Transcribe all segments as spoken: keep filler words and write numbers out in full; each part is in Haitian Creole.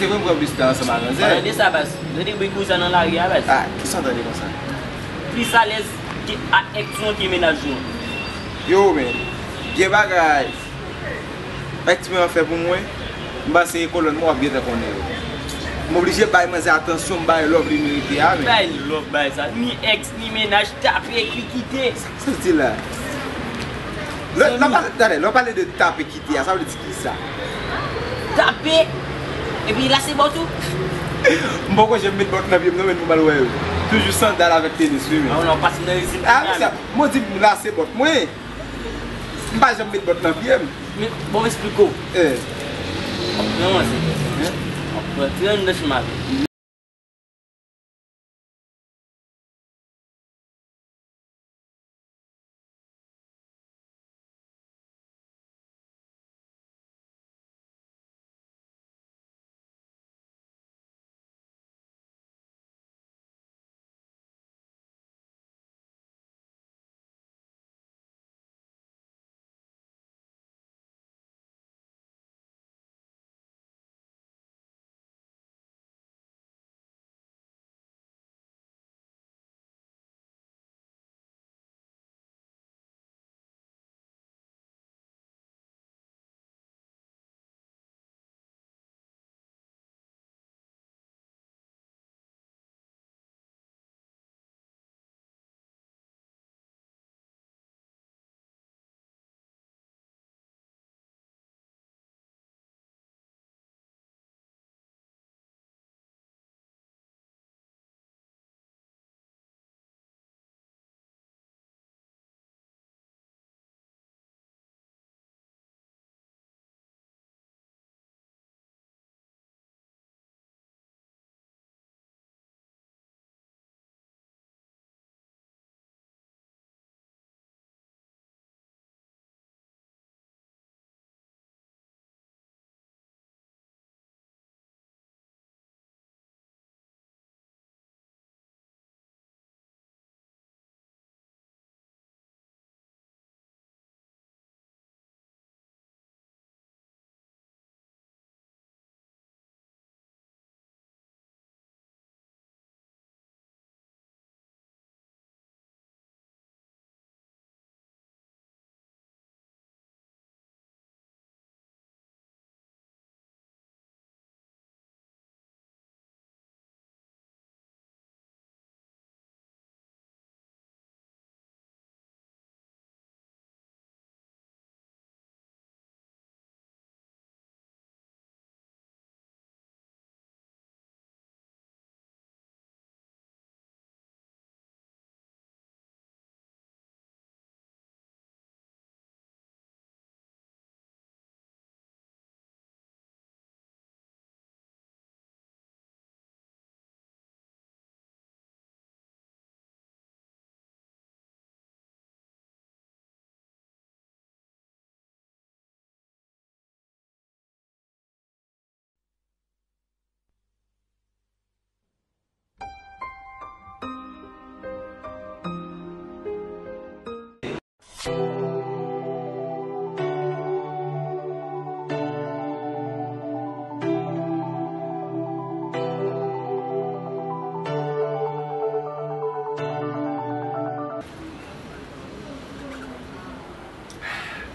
Se vre m pran plis tan ansanm ak manzè. Pa tande sa, baz. Tande bri kouza nan lari a, baz. Ah, kisa w tande konsa? Plis alèz ke, a, èk ou an ke mennaj ou an. Yo, men, gen bagay. Èks mwen an fè pou mwen, m panse e kolòn mwen w ap gentan konnen yo. M oblije bay manzè atansyon, m bay love li merite a, men. Bay love, bay sa. Ni èks, ni mennaj, tape, ekri, kite. Sa w di la? Lè, lè w pale, talè, lè w pale de tape, kite a, sa vle di kisa? Tape, epi lase bòt ou. M poko janm met bòt nan pye m, non, men pou m al wè yo. Toujou sandal avèk tenis, wi, men. Ah, non, pase nan izin. Ah, men sa, mwen di m lase bòt mwen. M pa janm met bòt nan pye m. Men, bon, m esplike w. Eh. W ap kòmanse. Eh? W ap rantre anndan chemen avè l.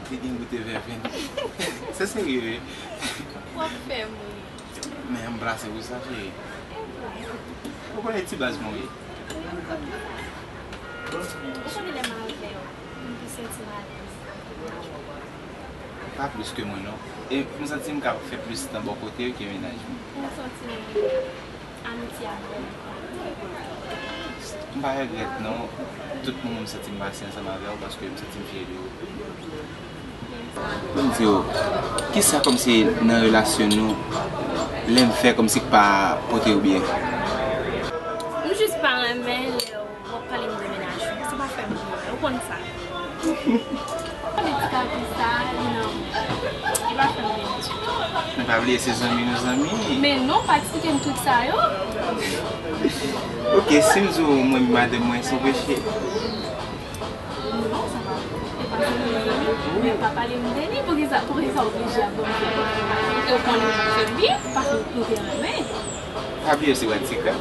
Te gen goute vèvenn. Se serye, wi. W ap fè m ri. Men m plase pou sa, cheri. Ou konnen ti baz mwen ye. Ou konnen lè m avè w, m pi santi m alèz. Pa plis ke mwen non. E m santi m ka fè plis tan bò kote yo ke mennaj mwen. Ou santi amitye avè l? M pa regrèt non. Tout moman m santi m pase ansanm avè w paske m santi m fyè de ou. Pou m di w, kisa kòmsi nan relasyon nou, lè m fè kòmsi k pa pote w byen? M jis pa renmen lè w ap pale m de mennaj ou. Sa pa fè m byen, ou konn sa. Pale ti kapi sa, li nan, li pa fè m byen ditou. Men pa bliye se zanmi nou zanmi. Men non, pa eksplike m tout sa yo. Ok, si m di w mwen madanm mwen, se yon peche? Non, sa pa, e pa zanmi zanmi. Men pa pale m de li, poukisa, poukisa w oblije ap ban m fè? E w konnen m ap fè l byen, paske nou te renmen. Pa bliye se Watika.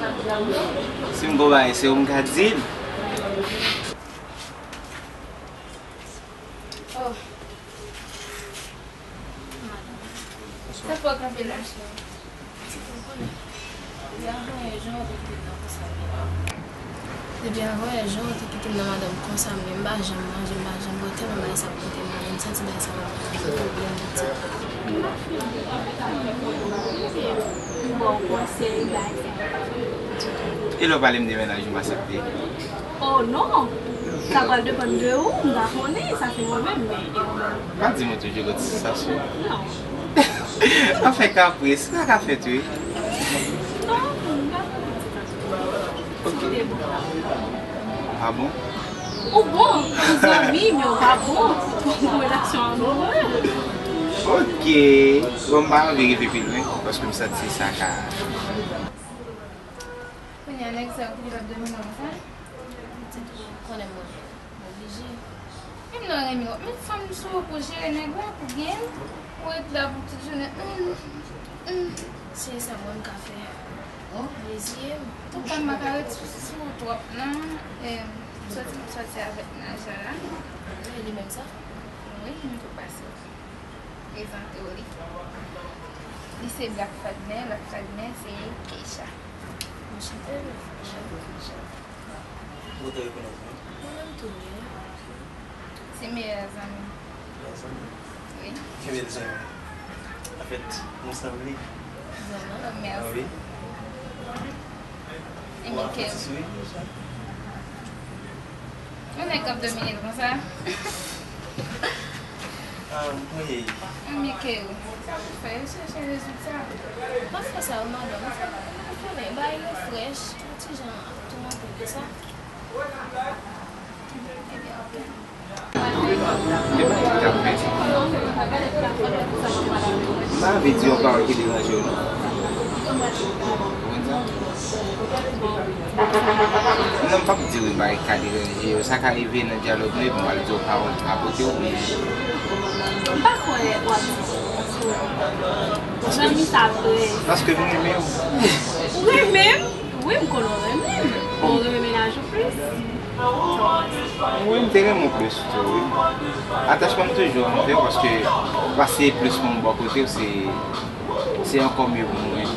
Si m gon bagay, se ou m ka di l. Oh. Madanm. Sa fè w kanpe la, cheri? Ti pou konnen. Depi avanyè jan ou te kite m nan konsa. Depi avanyè jan ou te kite m nan madanm konsa, men m pa janm manje, m pa janm bwè, tèlman bagay sa ap koute m, m santi bagay sa ap fè m pwoblèm, ti. M ba w konsèy, bagay sa. E lè w pale m de mennaj ou, m aksepte. Oh non! Sa pral depann de ou, m pa konnen, sa se mwen menm, men e ou menm? Pa di mwen toujou gon ti sansasyon. Non. Pa fè kapris, sa ka fèt wi. Non, m pa fè ti sansasyon. Ok. Ou pa bon? Ou bon, ou zanmi, men ou pa bon pou relasyon amourèz. Ok. Bon, m pa anvi rive pi lwen, paske m santi sa ka. Kounye a, nèg sa yo ki te p ap domine w sa? Pitit ou konnen mwen, m oblije. Menm lè w renmen w ap met fanm sou ou pou jere nèg la, pou gen l, ou ret la pou tout jounen. Mm, mm. Se sa mwen m ka fè. Plezi m. Tout tan m pa ka ret sou, sou ou twòp non. Em, sòti m sòti avèk naj la la. E li menm sa? Wi, m tou pase. Prezante w li. Li se Black Fagner, Black Fagner se Keisha. Anchante, Black Fagner. Ou te rekonèt mwen? Mwen menm tou wi. Se meyè zanmi m. Meyè zanmi? Wi. Ki bèl zanmi. Anfèt, nou sanble. Vrèman? Oh, mèsi. Ah wi. Ou atis wi. Yon nèg k ap domine l konsa. Ah, wi. Ann Mikel, sa pou fè yo chèche rezilta. Pa fè sa, wi, madanm. Ou konnen, bagay yo frèch, yon ti jan ap toumante w konsa. Ebyen, oke. M pa anvi di yon pawòl ki deranje w, non. Ou konn sa? Non, m p ap di w yon bagay ki ka deranje w. Sa ka rive nan dyalòg nou, epi m pral di w pawòl ki ka pote w byen. M pa kwè w ap di sa, paske zanmi sa vre. Paske m renmen w. Ou renmen m? Wi, m konnen w renmen m. Bon, w renmen mennaj ou plis. Wi, m te renmen w plis tou, wi. Atachman m toujou anvè w, paske pase plis moun bò kote w, se, se ankò mye pou mwen.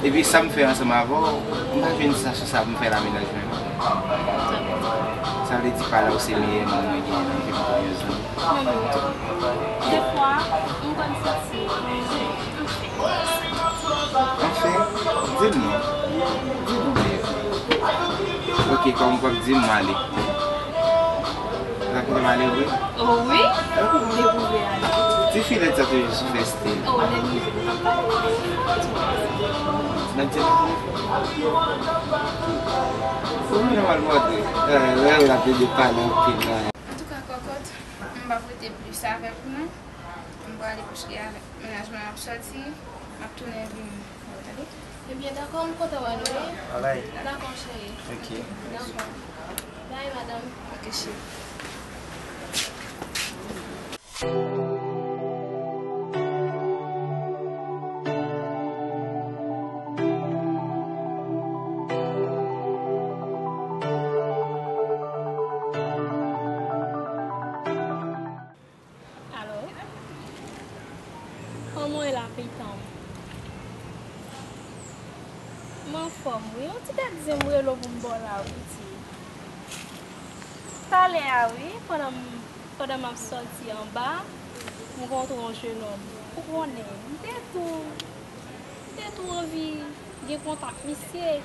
Epi sa m fè ansanm avè w, m pa jwenn sa sou sa pou m fè l a mennaj mwen, non. Sa vle di pa la w se meyè moun mwen genyen nan vi m kòm yon zanmi. Menm mwen tou. Defwa, m konn santi, anfen. Anfen, di m non. Di m non. Ok, kòm ou p ap di m, m ale. Ou ta kite m ale vre? Oh wi, m te pou vle ale. Ti fi lèd sa toujou sou fè stil. Oh, lè m rive, m ap pale. Nan ti. Ou vin nan mal montre. Eh, lè l ap vin de pale anpil la. Antouka, kòkòt, m p ap rete plis avèk ou non. M prale paske avèk mennaj mwen m ap sòti, m ap tounen vini. Ou tande? Ebyen, dakò, m kontan wè nou, wi. Alright. Dakò, cheri. Ok. Dakò. Bye, madanm. Ok, cheri. Alo? Kòman w ye la, pitit? M anfòm, wi. Yon ti tèt zen m rele w pou m ba w la, wi, pitit. Talè a, wi, pandan m, pandan m ap sòti anba, M rankontre yon jenòm, ou konnen, m te tou, m te tou anvi gen kontak misye.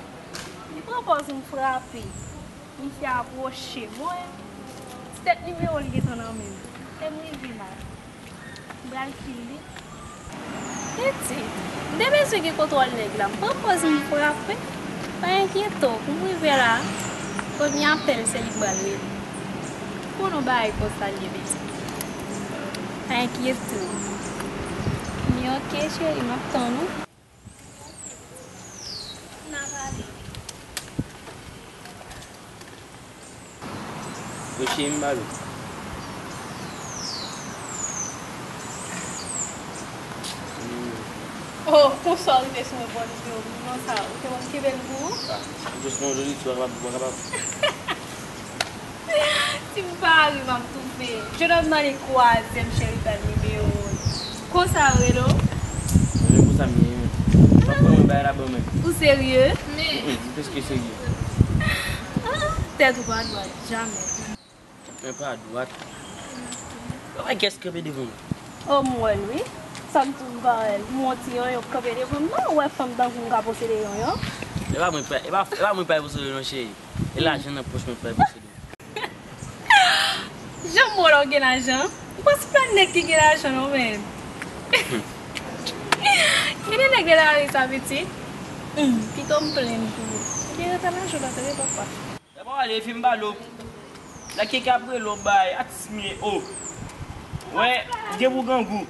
M pran pòz m frape. Misye apwoche mwen. Ti tèt nimewo l gentan nan men m. E m rive la. M pral kill li. Pitit, m te bezwen gen kontwòl nèg la. M pran pòz m frape. Pa enkyete w, kou m rive la, premye apèl se li m pral rele. Konnen yon bagay konsa l ye, pitit. Pa enkyete w. Men oke, cheri, m ap tann ou. N a pale. Yo, cheri, m ba l ou. Oh, konsa w rive sou mwen pou w di w konsa. Ou te wè m kenbe l pou ou? Ah, jis yon joli ti, w pa kapab, w pa kapab. Si m pa ri, m ap toufe. Jenòm nan li kwaze m, cheri, pral nimewo l. Konsa w rele w? Mwen menm konsa m ye, wi. M ap pran mwen bagay la ban mwen. Ou serye? Mm, mm, m plis ke serye. Ah, tèt ou pa dwat, jamè. Tèt mwen pa dwat. Ou wè kiyès kanpe devan m? Oh, m wè l, wi. Sa m di w, m pa wè l. M wè yon ti yonyon k kanpe devan m. M pa wè fanm tankou m ka posede yonyon. E pa mwen pa, e pa, e pa mwen pa posede non, cheri. E lajan nan pòch mwen pa posede. Jan m wè w gen lajan. Ou panse pa nèg ki gen lajan non, men. Gen de nèg de lari sa, pitit. Hmm, pito m plenn pou ou. Gen reta lajan nan tande papa. Lè pa ale, fi m ba lòp. La ke kapre lòp bay, atis m ye o. Wè, gen pou grangou.